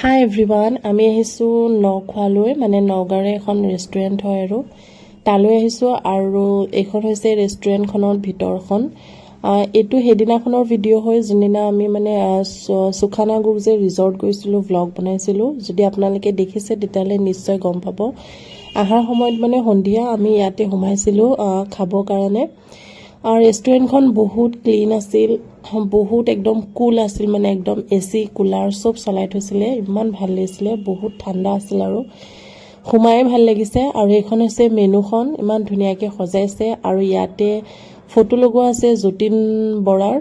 হাই everyone, আমি আহিছোঁ নখোৱালৈ, মানে নগাঁৱৰে এখন ৰেষ্টুৰেণ্ট হয় আৰু তালৈ আহিছোঁ। আৰু এইখন হৈছে ৰেষ্টুৰেণ্টখনৰ ভিতৰখন। এইটো সেইদিনাখনৰ ভিডিঅ' হয়, যোনদিনা আমি মানে চুখানাগুক যে ৰিজৰ্ট গৈছিলোঁ, ভ্লগ বনাইছিলোঁ। যদি আপোনালোকে দেখিছে, তেতিয়াহ'লে নিশ্চয় গম পাব। অহাৰ সময়ত মানে সন্ধিয়া আমি ইয়াতে সোমাইছিলোঁ খাবৰ কাৰণে। আৰু ৰেষ্টুৰেণ্টখন বহুত ক্লিন আছিল, বহুত একদম কুল আছিল, মানে একদম এচি, কুলাৰ চব চলাই থৈছিলে। ইমান ভাল লাগিছিলে, বহুত ঠাণ্ডা আছিল আৰু সোমাই ভাল লাগিছে। আৰু এইখন হৈছে মেনুখন, ইমান ধুনীয়াকৈ সজাইছে। আৰু ইয়াতে ফটো লগোৱা আছে যতীন বৰাৰ,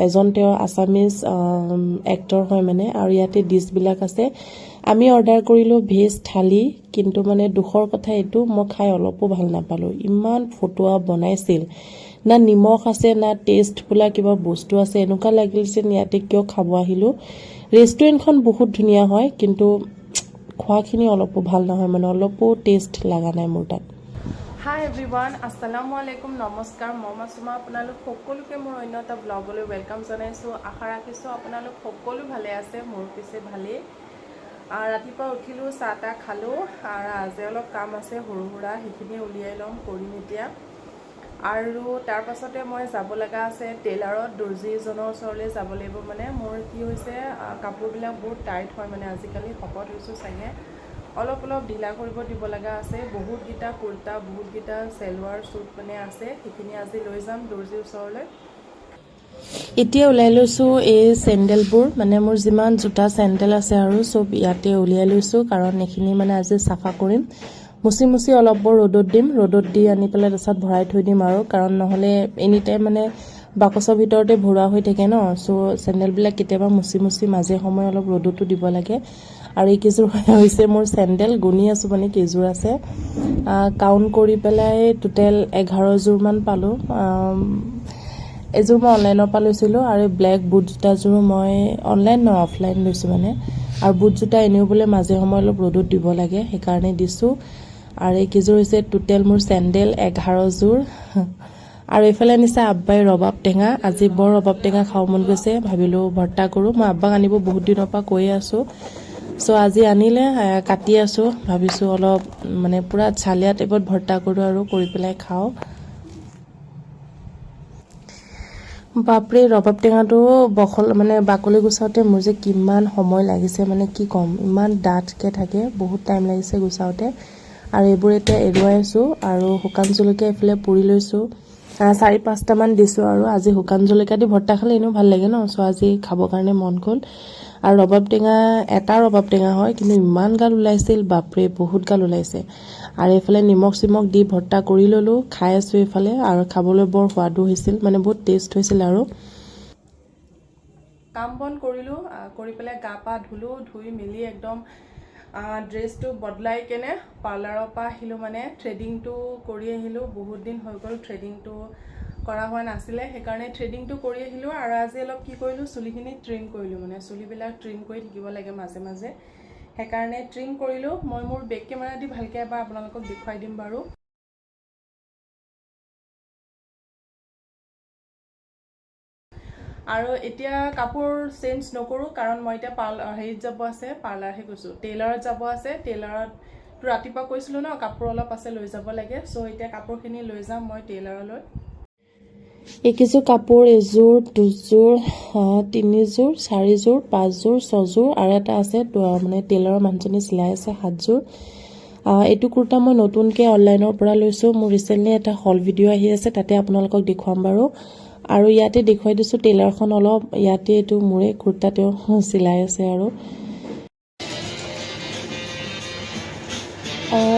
এজন তেওঁ আছামিজ এক্টৰ হয় মানে। আৰু ইয়াতে ডিছবিলাক আছে। আমি অৰ্ডাৰ কৰিলোঁ ভেজ থালি, কিন্তু মানে দুখৰ কথা এইটো, মই খাই অলপো ভাল নাপালোঁ। ইমান ফটুৱা বনাইছিল, না নিমখ আছে, না টেষ্ট বোলা কিবা বস্তু আছে। এনেকুৱা লাগিল যেন ইয়াতে কিয় খাব আহিলোঁ। ৰেষ্টুৰেণ্টখন বহুত ধুনীয়া হয়, কিন্তু খোৱাখিনি অলপো ভাল নহয়, মানে অলপো টেষ্ট লগা নাই মোৰ তাত। হাই এভৰিৱান, আসসালামু আলাইকুম, নমস্কাৰ। মই মাছুমা, আপোনালোক সকলোকে মোৰ অন্য এটা ব্লগলৈ welcome জনাইছোঁ। আশা ৰাখিছোঁ আপোনালোক সকলো ভালে আছে। মোৰ পিছে ভালেই। ৰাতিপুৱা উঠিলোঁ, চাহ তাহ খালোঁ আৰু আজি অলপ কাম আছে সৰু সুৰা, সেইখিনি উলিয়াই ল'ম, কৰিম এতিয়া। আৰু তাৰ পাছতে মই যাব লগা আছে টেইলাৰত, দৰ্জীজনৰ ওচৰলৈ যাব লাগিব। মানে মোৰ কি হৈছে, কাপোৰবিলাক বহুত টাইট হয়, মানে আজিকালি শকত হৈছোঁ চাগে, অলপ অলপ ঢিলা কৰিব দিব লগা আছে। বহুতকেইটা কুৰ্তা, বহুতকেইটা চেলোৱাৰ চুট মানে আছে, সেইখিনি আজি লৈ যাম দৰ্জীৰ ওচৰলৈ। এতিয়া ওলাই লৈছোঁ এই চেণ্ডেলবোৰ, মানে মোৰ যিমান জোতা চেণ্ডেল আছে আৰু চব ইয়াতে উলিয়াই লৈছোঁ, কাৰণ এইখিনি মানে আজি চাফা কৰিম। মুচি মুচি অলপ বৰ ৰ'দত দিম, ৰ'দত দি আনি পেলাই তাৰপিছত ভৰাই থৈ দিম আৰু, কাৰণ নহ'লে এনি টাইম মানে বাকচৰ ভিতৰতে ভৰোৱা হৈ থাকে ন। চ' চেণ্ডেলবিলাক কেতিয়াবা মুচি মুচি মাজে সময়ে অলপ ৰ'দতো দিব লাগে। আৰু এইকেইযোৰ হৈছে মোৰ চেণ্ডেল, গুণি আছোঁ মানে কেইযোৰ আছে। কাউণ্ট কৰি পেলাই টোটেল 11যোৰমান পালোঁ। এযোৰ মই অনলাইনৰ পৰা লৈছিলোঁ আৰু ব্লেক বুট জোতাযোৰো মই অনলাইন নহয়, অফলাইন লৈছোঁ মানে। আৰু বুট জোতা এনেও বোলে মাজে সময়ে অলপ ৰ'দত দিব লাগে, সেইকাৰণে দিছোঁ। আৰু এইকেইযোৰ হৈছে টোটেল মোৰ চেণ্ডেল 11যোৰ। আৰু এইফালে আনিছে আব্বাই ৰবাব টেঙা। আজি বৰ ৰবাব টেঙা খাব মন গৈছে, ভাবিলোঁ ভৰ্তা কৰোঁ। মই আব্বাক আনিব বহুত দিনৰ পৰা কৈয়ে আছোঁ, চ' আজি আনিলে, কাটি আছোঁ। ভাবিছোঁ অলপ মানে পূৰা চালিয়া টাইপত ভৰ্তা কৰোঁ আৰু কৰি পেলাই খাওঁ। বাপৰে, ৰবাব টেঙাটো বখল মানে বাকলি গুচাওঁতে মোৰ যে কিমান সময় লাগিছে, মানে কি ক'ম, ইমান ডাঠকৈ থাকে, বহুত টাইম লাগিছে গুচাওঁতে। আৰু এইবোৰ এতিয়া এৰুৱাই আছোঁ আৰু শুকান জলকীয়া এইফালে পুৰি লৈছোঁ, চাৰি পাঁচটামান দিছোঁ। আৰু আজি শুকান জলকীয়া দি ভৰ্তা খালে এনেও ভাল লাগে ন, চ' আজি খাবৰ কাৰণে মন গ'ল। আৰু ৰবাব টেঙা এটা ৰবাব টেঙা হয়, কিন্তু ইমান গাল ওলাইছিল, বাপৰে, বহুত গাল ওলাইছে। আৰু এইফালে নিমখ চিমখ দি ভৰ্তা কৰি ল'লোঁ, খাই আছোঁ এইফালে। আৰু খাবলৈ বৰ সোৱাদো হৈছিল, মানে বহুত টেষ্ট হৈছিল। আৰু কাম বন কৰিলোঁ, কৰি পেলাই গা পা ধুলোঁ, ধুই মেলি একদম ড্ৰেছটো বদলাই কেনে পাৰ্লাৰৰ পৰা আহিলোঁ, মানে থ্ৰেডিংটো কৰি আহিলোঁ। বহুত দিন হৈ গ'ল থ্ৰেডিংটো কৰা হোৱা নাছিলে, সেইকাৰণে থ্ৰেডিংটো কৰি আহিলোঁ। আৰু আজি অলপ কি কৰিলোঁ, চুলিখিনি ট্ৰিম কৰিলোঁ, মানে চুলিবিলাক ট্ৰিম কৰি থাকিব লাগে মাজে মাজে, সেইকাৰণে ট্ৰিম কৰিলোঁ। মই মোৰ বেক কেমেৰা দি ভালকৈ এবাৰ আপোনালোকক দেখুৱাই দিম বাৰু। আৰু এতিয়া কাপোৰ চেঞ্জ নকৰোঁ, কাৰণ মই এতিয়া হেৰিত যাব আছে, পাৰ্লাৰহে কৈছোঁ, টেইলাৰত যাব আছে। টেইলাৰত ৰাতিপুৱা কৈছিলোঁ ন, কাপোৰ অলপ আছে, লৈ যাব লাগে। চ' এতিয়া কাপোৰখিনি লৈ যাম মই টেইলাৰলৈ। এইকেইযোৰ কাপোৰ, এযোৰ, দুযোৰ, তিনিযোৰ, চাৰিযোৰ, পাঁচযোৰ, ছযোৰ আৰু এটা আছে, মানে টেইলাৰৰ মানুহজনী চিলাই আছে, 7যোৰ। এইটো কুৰ্তা মই নতুনকৈ অনলাইনৰ পৰা লৈছোঁ। মোৰ ৰিচেণ্টলি এটা হল ভিডিঅ' আহি আছে, তাতে আপোনালোকক দেখুৱাম বাৰু। আৰু ইয়াতে দেখুৱাই দিছোঁ টেইলাৰখন অলপ। ইয়াতে এইটো মোৰে কুৰ্তা তেওঁ চিলাই আছে। আৰু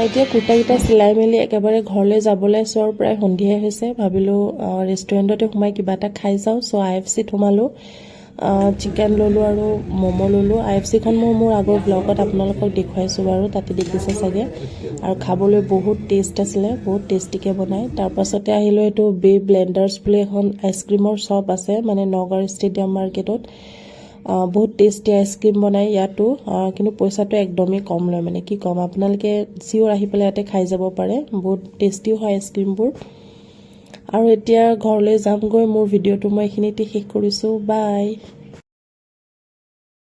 এতিয়া কুৰ্তাকেইটা চিলাই মেলি একেবাৰে ঘৰলৈ যাবলৈ আছোঁ আৰু প্ৰায় সন্ধিয়াই হৈছে। ভাবিলোঁ ৰেষ্টুৰেণ্টতে সোমাই কিবা এটা খাই যাওঁ। চ' আইএফচিত সোমালোঁ, চিকেন ল'লোঁ আৰু ম'ম' ল'লোঁ। আইএফচিখন মই মোৰ আগৰ ব্লগত আপোনালোকক দেখুৱাইছোঁ বাৰু, তাতে দেখিছে চাগে। আৰু খাবলৈ বহুত টেষ্ট আছিলে, বহুত টেষ্টিকৈ বনায়। তাৰপাছতে আহিলোঁ এইটো বে ব্লেণ্ডাৰ্ছ বুলি এখন আইচক্ৰীমৰ শ্বপ আছে, মানে নগাঁও ষ্টেডিয়াম মাৰ্কেটত। বহুত টেষ্টি আইচক্ৰীম বনায় ইয়াতো, কিন্তু পইচাটো একদমেই কম লয়, মানে কি ক'ম। আপোনালোকে চিয়'ৰ আহি পেলাই ইয়াতে খাই যাব পাৰে, বহুত টেষ্টিও হয় আইচক্ৰীমবোৰ। আৰু এতিয়া ঘৰলৈ যামগৈ। মোৰ ভিডিঅ'টো মই এইখিনিতে শেষ কৰিছোঁ। বাই।